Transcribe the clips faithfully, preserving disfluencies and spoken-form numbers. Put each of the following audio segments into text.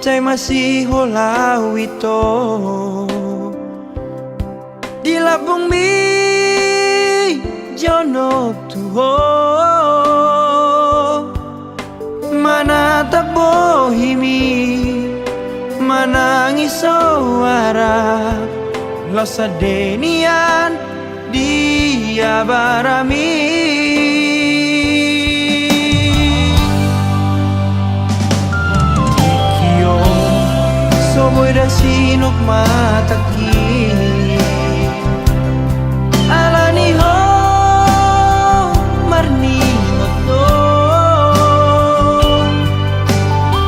Sai masihola au ito di lambungmi jonok tu Ho. Manatap bohimi, manangis soara, laos ande nian di abarami. Tingki on so boi da sinuk matangki, ala ni Ho marningot do.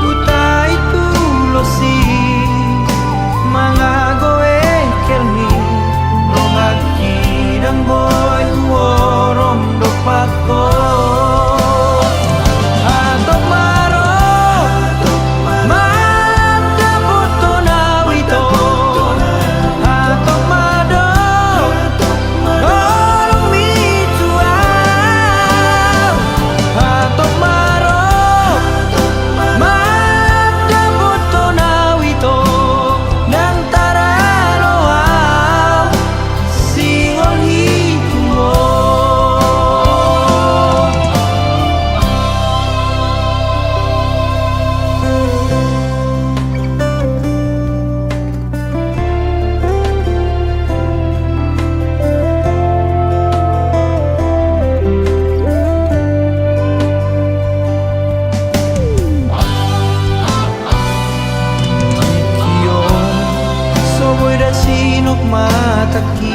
Huta i tu losi mangago engkelmi, donganki ndang boi huorom dompak Ho. Hatop ma ro mandapothon au ito, hatop ma do holongmi tu au, hatop ma ro mandapothon au ito, ndang taralo au singolhitu on. Tingki on so boi da sinuk matangki,